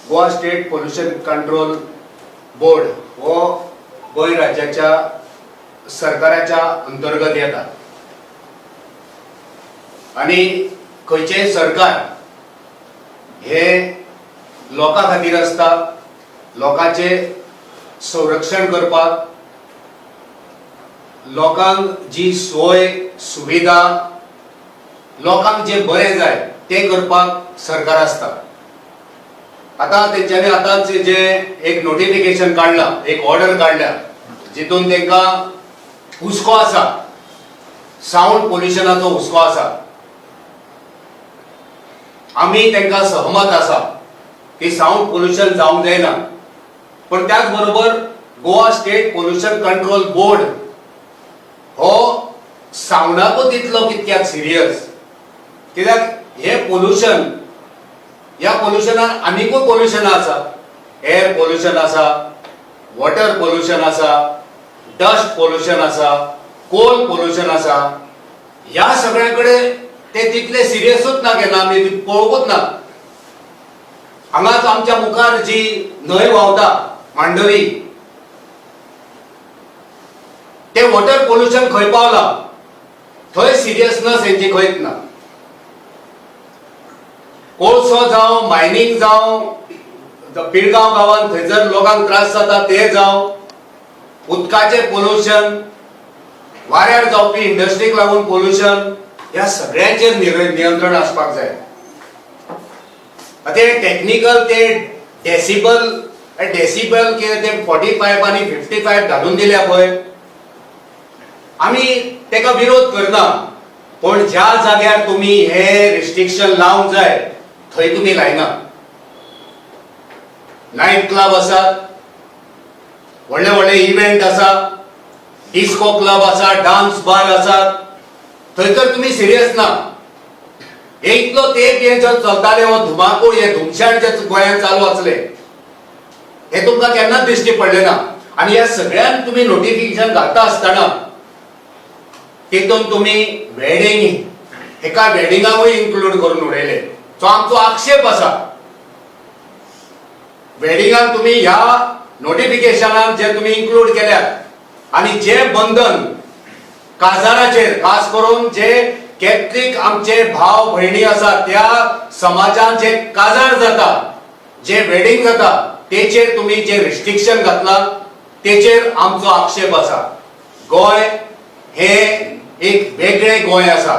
Goa state pollution control board हो गोंय राज्याच्या सरकाराच्या अंतर्गत येता आनी खंयचेंय सरकार हे लोकां खातीर आसता, लोकांचें संरक्षण करपाक, लोकांक जी सोय सुविधा, लोकांक जें बरें जाय तें करपाक सरकार आसता. आतां तेंच्यांनी आतांच जें एक नोटिफिकेशन काडलां, एक ऑर्डर काडल्या, जितून तांकां हुस्को आसा, सावंड पोल्युशनाचो हुस्को आसा. आमी तांकां सहमत आसा की सावंड पोल्युशन जावंक जायना, पण त्याच बरोबर Goa state pollution control board हो सावंडाकूच तितलो कितक्याक सिरियस? कित्याक हे पोल्युशन, ह्या पोल्युशनान आनिकूय पोल्युशनां आसा. एअर पोल्युशन आसा, वॉटर पोल्युशन आसा, डस्ट पोल्युशन आसा, कोल पोल्युशन आसा. ह्या सगळ्या कडेन ते तितले सिरियसूच ना केन्ना आमी ती पळोवंकूच ना. हांगाच आमच्या मुखार जी न्हंय व्हांवता, मांडवी, ते वॉटर पोल्युशन खंय पावला, थंय सिरियसनस हेंची खंयच ना. कोळसो जावं, मायनींग जावं, पिळगांव गांवांत थंयसर लोकांक त्रास जाता ते जावं, उदकाचें पोल्युशन, वाऱ्यार जावपी इंडस्ट्रीक लागून पोल्युशन, ह्या सगळ्यांचेर नियंत्रण आसपाक जाय. आतां ते टॅक्निकल ते डेसिबल डेसिबल कितें ते 45 आनी 55 घालून दिल्या पळय, आमी तेका विरोध करना, पण ज्या जाग्यार तुमी हे रिस्ट्रिक्शन लावंक जाय थंय तुमी लायना. नायट क्लब आसात, व्हडले व्हडले इव्हेंट आसा, डिस्को क्लब आसा, डान्स बार आसात, थंयसर तुमी सिरियस ना. हे इतलो तेंप हे जे चलताले, हो धुमाकूळ, हे धुमशाण जे गोंयांत चालू आसले, हे तुमकां केन्नाच दिश्टी पडले ना. आनी ह्या सगळ्यांक तुमी नोटिफिकेशन घालता आसतना तितून तुमी वेडिंग, एका वेडिंगाकूय इन्क्लूड करून उडयले. सो आमचो आक्षेप आसा, वेडिंगाक तुमी ह्या नोटिफिकेशनान जे तुमी इन्क्लूड केल्यात आनी जे बंधन काजाराचेर, खास करून जे कॅथलीक आमचे भाव भयणी आसा, त्या समाजान जे काजार जाता, जे वेडिंग जाता, तेचेर तुमी जे रिस्ट्रिक्शन घातला तेचेर आमचो आक्षेप आसा. गोंय हे एक वेगळें गोंय आसा.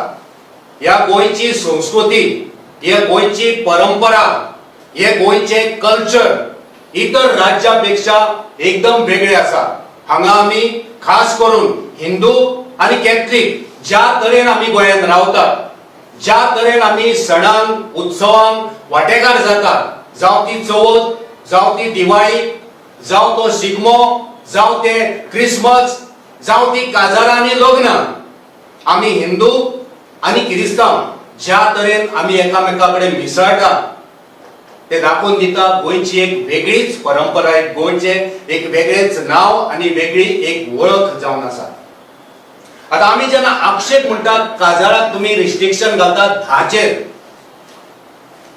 ह्या गोंयची संस्कृती, हे गोंयची परंपरा, हे गोंयचे कल्चर इतर राज्यापेक्षा एकदम वेगळे आसा. हांगा आमी खास करून हिंदू आनी कॅथलीक ज्या तरेन आमी गोंयांत रावतात, ज्या तरेन आमी सणांक उत्सवांक वांटेकार जातात, जावं ती चवथ, जावं ती दिवाळी, जावं तो शिगमो, जावं ते क्रिसमस, जावं ती काजारां आनी लग्नां, आमी हिंदू आनी किरिस्तांव ज्या तरेन आमी एकामेका कडेन मिसळटा ते दाखोवन दिता गोंयची एक वेगळीच परंपरा, एक गोंयचें एक वेगळेंच नांव आनी वेगळी एक वळख जावन आसा. आतां आमी जेन्ना आक्षेप म्हणटात, काजाराक तुमी रिस्ट्रिक्शन घालतात 10चेर,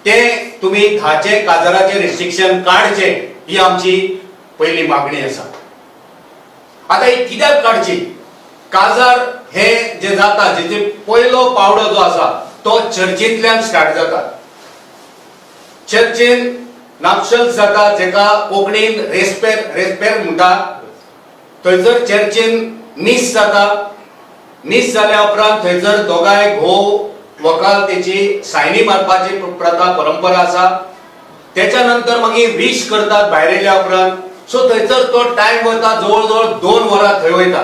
ते तुमी 10चे काजाराचे रिस्ट्रिक्शन काडचें ही आमची पयली मागणी आसा. आतां ही कित्याक काडची? काजार हे जे जाता, जेचे पयलो पावडो जो आसा तो चर्चींतल्यान स्टार्ट जाता. चर्चीन नापशल्स जाता, जेका कोंकणीन रेस्पेर रेस्पेर म्हणटा. थंयसर चर्चीन मीस जाता. मीस जाल्या उपरांत थंयसर दोगांय घोव व्हंकल तेची सायनी मारपाची प्रथा परंपरा आसा. त्याच्या नंतर मागीर वीश करतात भायर येयल्या उपरांत. सो थंयसर तो टायम वता, जवळ जवळ 2 वरां थंय वयता.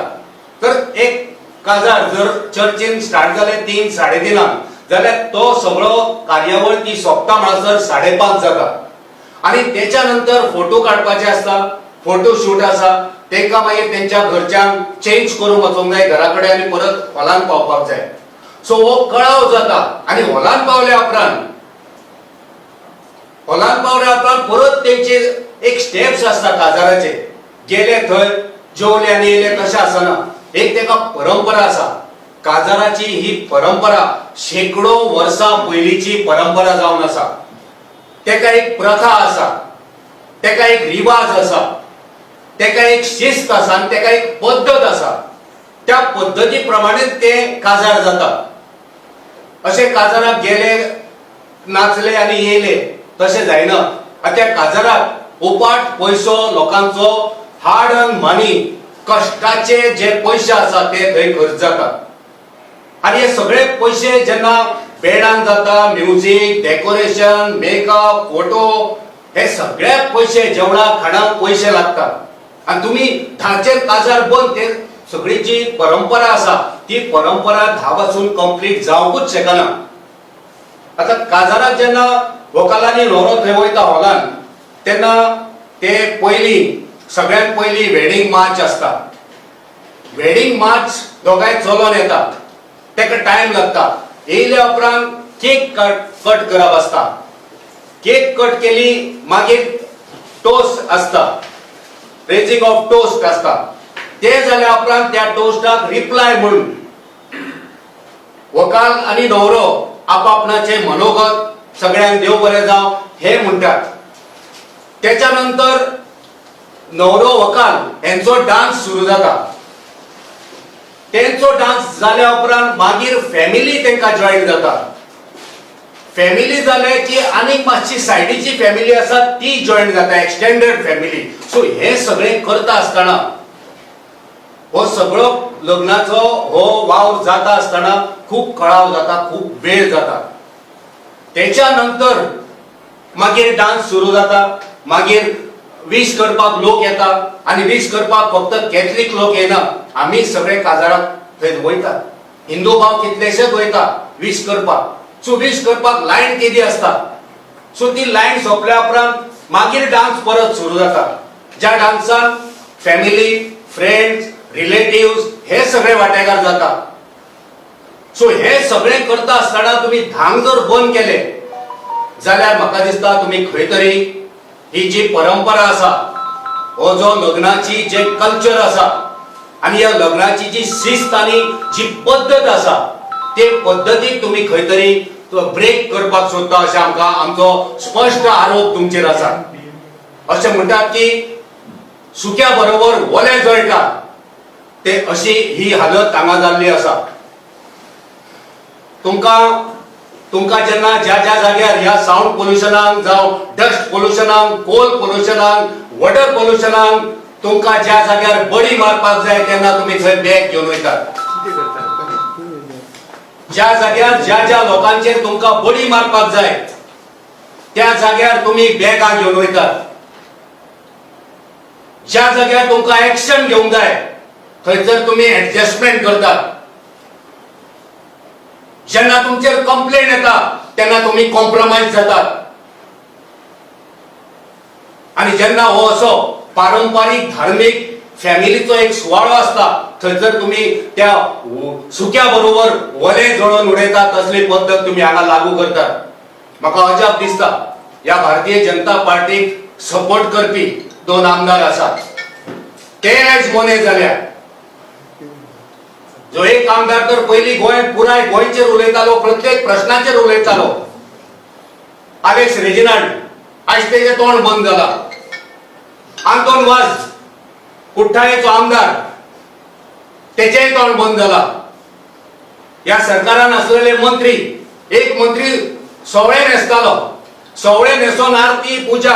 तर एक काजार जर चर्चीन स्टार्ट जाले 3 3:30 जाल्यार तो सगळो कार्यावळ ती सोंपता म्हणसर 5:30 जाता. आनी त्याच्या नंतर फोटो काडपाचे आसता, फोटो शूट आसा. तेंकां मागीर तेंच्या घरच्यांक चेंज करूंक वचोंक जाय घरा कडेन आनी परत हॉलान पावपाक जाय. सो हो कळाव जाता आनी हॉलान पावल्या उपरांत परत तेंचे एक स्टेप्स आसता काजाराचे. गेले थंय, जेवले आनी येयले तशें आसना. एक तेका परंपरा आसा. काजाराची ही परंपरा शेकडो वर्सां पयलींची परंपरा जावन आसा. तेका एक प्रथा आसा. तेका एक रिवाज आसा, तेका एक शिस्त आसा आनी तेका एक पद्दत आसा. त्या पद्दती प्रमाणे ते काजार जाता. अशें काजाराक गेले, नाचले आनी येयले तशें जायना. आनी त्या काजाराक उपाट पयसो, लोकांचो हार्ड अर्न मनी, कश्टाचे जे पयशे आसा ते थंय खर्च जाता. आनी हे सगळे पयशे जेन्ना बँडान जाता, म्युजीक, डेकोरेशन, मेकअप, फोटो, हे सगळे पयशे, जेवणाक खाणाक पयशे लागता. आनी तुमी धाचेर काजार बंद, ते सगळी जी परंपरा आसा ती परंपरा 10 पासून कंप्लीट जावंकूच शकना. आतां काजाराक जेन्ना व्हंकल आनी न्हवरो थंय वयता हॉलान, तेन्ना ते पयलीं, सगळ्यात पयलीं वेडींग मार्च आसता. वेडींग मार्च दोगांय चलोन येता, तेका टायम लागता. येयल्या उपरांत केक कट करप आसता. केक कट केली, मागीर टोस्ट आसता, रेजिंग ऑफ टोस्ट आसता. ते जाल्या उपरांत त्या टोस्टाक रिप्लाय म्हणून व्हंकल आनी न्हवरो आपापणाचे मनोगत, सगळ्यांक देव बरें जावं हे म्हणटात. त्याच्या नंतर न्हवरो व्हंकल हेंचो डान्स सुरू जाता. तेंचो डान्स जाल्या उपरांत मागीर फॅमिली तेंकां जॉयन जाता. फॅमिली जाले की आनीक मातशी सायडीची फॅमिली आसा ती जॉयन जाता, एक्सटेंडेड फॅमिली. सो हे सगळें करता आसतना, हो सगळो लग्नाचो हो वावर जाता आसतना खूब कळाव जाता, खूब वेळ जाता. तेच्या नंतर मागीर डान्स सुरू जाता. मागीर वीश करपाक लोक येता आनी वीश करपाक फक्त कॅथलीक लोक येना, आमी सगळे काजाराक थंय वयतात. हिंदू भाव कितलेशेच वयता वीश करपाक. सो वीश करपाक लायन केदी आसता. सो ती लायन सोंपल्या उपरांत मागीर डान्स परत सुरू जाता, ज्या डान्सान फॅमिली, फ्रेंड्स, रिलेटिव्ह हे सगळे वांटेकार जाता. सो हे सगळे करता आसतना तुमी धांक जर बंद केले जाल्यार म्हाका दिसता तुमी खंय तरी ही जी परंपरा आसा, हो जो लग्नाची जे कल्चर आसा आनी ह्या लग्नाची जी शिस्त आनी जी पद्दत आसा, ते पद्दतीक तुमी खंय तरी ब्रेक करपाक सोदता अशें आमकां, आमचो स्पश्ट आरोप तुमचेर आसा. अशें म्हणटात की सुक्या बरोबर ओले जळटा, ते अशी ही हालत हांगा जाल्ली आसा. तुमकां तुमकां जेन्ना ज्या ज्या जाग्यार ह्या सावंड पोल्युशनाक जावं, डस्ट पोल्युशनाक, कोल पोल्युशनाक, वॉटर पोल्युशनाक तुमकां ज्या जाग्यार बडी मारपाक जाय, तेन्ना तुमी थंय बॅग घेवन वयतात. ज्या जाग्यार ज्या ज्या लोकांचेर तुमकां बडी मारपाक जाय, त्या जाग्यार तुमी बॅगां घेवन वयतात. ज्या जाग्यार तुमकां एक्शन घेवंक जाय, थंयसर तुमी एडजस्टमेंट करतात. जेन्ना तुमचेर कंप्लेन येता, तेन्ना तुमी कॉम्प्रोमायज जातात. आनी जेन्ना हो असो पारंपारीक धार्मीक फॅमिलीचो एक सुवाळो आसता, थंयसर तुमी त्या सुक्या बरोबर वले जळोवन उडयतात, तसली पद्दत तुमी हांगा लागू करतात. म्हाका अजाप दिसता, ह्या भारतीय जनता पार्टीक सपोर्ट करपी दोन आमदार आसात, ते आयज मोने जाल्या. जो एक आमदार तर पयलीं गोंय, पुराय गोंयचेर उलयतालो, प्रत्येक प्रश्नाचेर उलयतालो, आलेक्स रेजिनाल्ड, आयज तेजें तोंड बंद जाला. आंतोन वाज, कुठ्ठाळेचो आमदार, तेचेय तोंड बंद जाला. ह्या सरकारान आसलेले मंत्री, एक मंत्री सवळे न्हेसतालो, सवळे न्हेसोन आरती, पुजा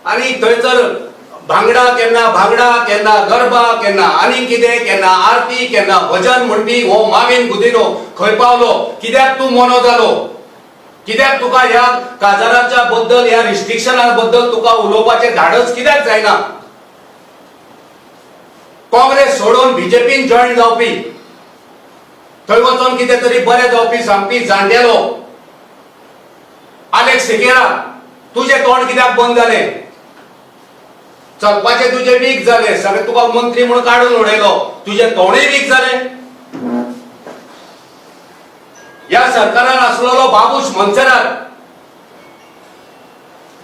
आनी थंयसर भांगडा, केन्ना भांगडा, केन्ना गरबा, केन्ना आनी कितें, केन्ना आरती, केन्ना भजन म्हणपी हो माविन गुदिनो खंय पावलो? कित्याक तूं मोनो जालो? कित्याक तुका ह्या काजाराच्या बद्दल, ह्या रिस्ट्रिक्शना बद्दल तुका उलोवपाचें धाडस कित्याक जायना? काँग्रेस सोडून बीजेपीन जॉईन जावपी, थंय वचोन कितें तरी बरें जावपी सांगपी जाणटेलो आलेक्स सिकेरा, तुजें तोंड कित्याक बंद जालें? चलपाचें तुजें वीक जालें सगळें, तुका मंत्री म्हणून काडून उडयलो, तुजें तोंडय वीक जालें. ह्या सरकारान आसलेलो बाबूश मोन्सेरात,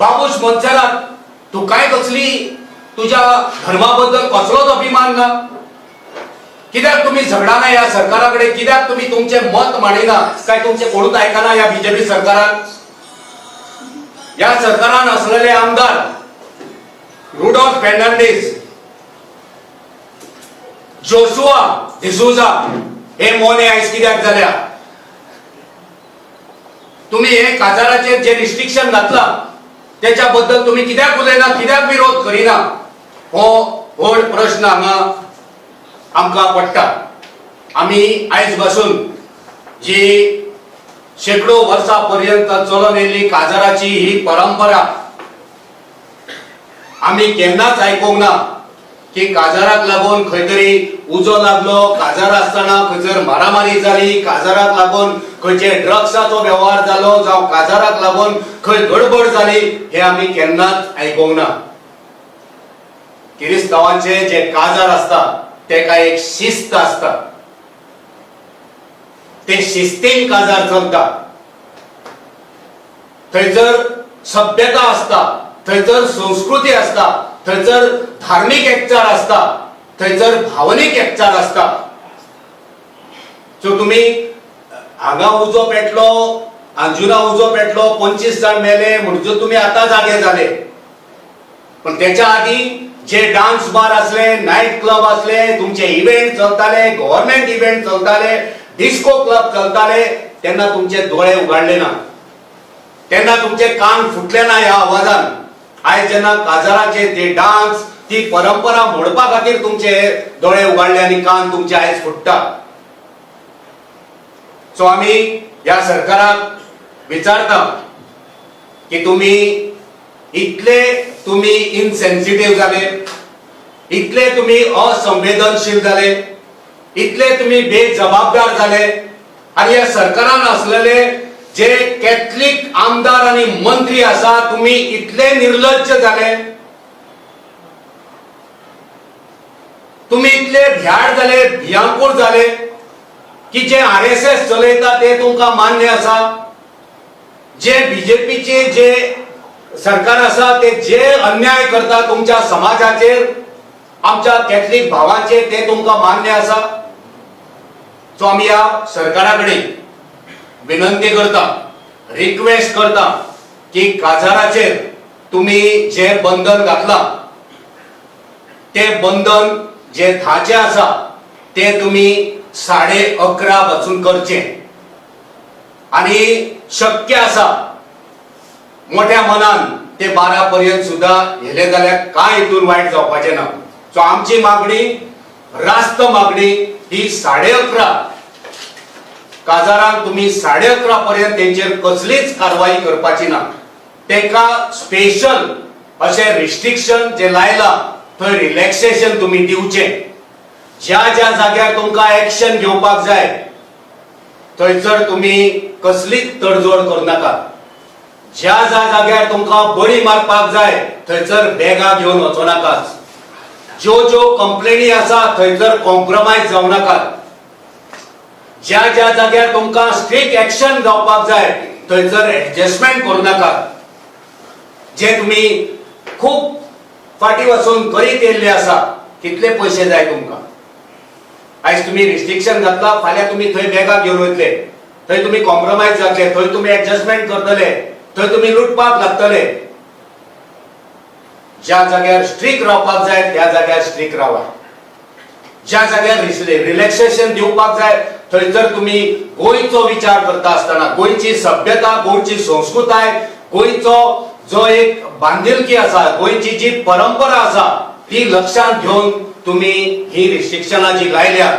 बाबूश मोन्सेरात, तुकाय कसली तुज्या धर्मा बद्दल कसलोच अभिमान ना. कित्याक तुमी झगडाना ह्या सरकारा कडेन? कित्याक तुमी तुमचें मत मांडिना? काय तुमचें कोणूच आयकना ह्या बीजेपी सरकारान? ह्या सरकारान आसलेले आमदार रुडॉल्फ फेर्नांडीस, जोशुआ डिसोजा हे मोने आयज कित्याक जाल्या? तुम्ही हे काजाराचेर जे रिस्ट्रिक्शन घातला त्याच्या बद्दल तुम्ही कित्याक उलयना, कित्याक विरोध करिना, हो व्हड प्रश्न हांगा आमकां पडटा. आमी आयज बसून जी शेकडो वर्सां पर्यंत चलून येयल्ली काजाराची ही परंपरा, आमी केन्नाच आयकूंक ना की काजाराक लागून खंय तरी उजो लागलो, काजार आसतना खंयसर मारामारी जाली, काजाराक लागून खंयचे ड्रग्साचो वेव्हार जालो, जावं काजाराक लागून खंय गडबड जाली, हे आमी केन्नाच आयकूंक ना. किरिस्तांवांचे जे काजार आसता तेका एक शिस्त आसता, ते शिस्तीन काजार चलता. थंयसर सभ्यता आसता, थंयसर संस्कृती आसता, थंयसर धार्मीक एकचार आसता, थंयसर भावनीक एकचार आसता. सो तुमी हांगा उजो पेटलो, अंजुना उजो पेटलो, 25 जाण मेले म्हणजे तुमी आतां जागे जाले, पण त्याच्या आधी जे डान्स बार असले, नायट क्लब असले, तुमचे इव्हेंट चलताले, गव्हर्नमेंट इव्हेंट चलताले, डिस्को क्लब चलताले, तेन्ना तुमचे दोळे उगाडले ना, तेन्ना तुमचे कान फुटले ना ह्या आवाजान. आयज जेन्ना काजाराचे ते डान्स, ती परंपरा मोडपा खातीर तुमचे दोळे उगाडले आनी कान तुमचे आयज फुट्टा. सो आमी ह्या सरकाराक विचारता की तुम्ही इतले तुम्ही इनसेन्सिटीव जाले, इतले तुम्ही असंवेदनशील जाले, इतले तुम्ही बेजबाबदार जाले आनी ह्या सरकारान असलेले जे कॅथलीक आमदार आनी मंत्री आसा, तुम्ही इतले निर्लज्ज जाले, तुम्ही इतले भ्याड जाले, भियांकूर जाले की जे आरएसएस चलयता ते तुमकां मान्य आसा, जे बीजेपीचे जे सरकार आसा ते जे अन्याय करता तुमच्या समाजाचेर, आमच्या कॅथलीक भावांचेर, ते तुमकां मान्य आसा. सो आमी ह्या सरकारा कडेन विनंती करता, रिक्वेस्ट करता की काजाराचेर तुमी जे बंधन घातला ते बंधन जे 10चें आसा ते तुमी 11:30 पासून करचें आनी शक्य आसा मोठ्या मनान ते 12 पर्यंत सुद्धा हेले जाल्यार कांय हितून वायट जावपाचें ना. सो आमची मागणी, रास्त मागणी ही 11:30 काजारांक तुमी 11:30 पर्यंत तेंचेर कसलीच कारवाई करपाची ना. तेका स्पेशल अशें रिस्ट्रिक्शन जे लायला थंय रिलॅक्सेशन तुमी दिवचें. ज्या ज्या जाग्यार तुमकां एक्शन घेवपाक जाय थंयसर तुमी कसलीच तडजोड करनाकात. ज्या ज्या जाग्यार तुमकां बडी मारपाक जाय थंयसर बॅगां घेवन वचो नाकात. ज्यो ज्यो कंप्लेनी आसा थंयसर कॉम्प्रोमायज जावं नाकात. ज्या ज्या जाग्यार तुमकां स्ट्रीक्ट एक्शन जावपाक जाय थंयसर एडजस्टमेंट करूं नाकात. जे तुमी खूब फाटीं वचून करीत येयल्ले आसा, कितले पयशे जाय तुमकां? आयज तुमी रिस्ट्रिक्शन घातला, फाल्यां तुमी थंय बॅगां घेवन वयतले, थंय तुमी कॉम्प्रोमायज जातले, थंय तुमी एडजस्टमेंट करतले, थंय तुमी लुटपाक लागतले. ज्या जाग्यार स्ट्रीक रावपाक जाय त्या जाग्यार स्ट्रीक रावा. ज्या जाग्यार रिलॅक्सेशन दिवपाक जाय थंयसर तुमी गोंयचो विचार करता आसतना गोंयची सभ्यता, गोंयची संस्कृताय, गोंयचो जो एक बांदिलकी आसा, गोंयची जी परंपरा आसा ती लक्षांत घेवन तुमी ही रिस्ट्रिक्शनां जी लायल्या.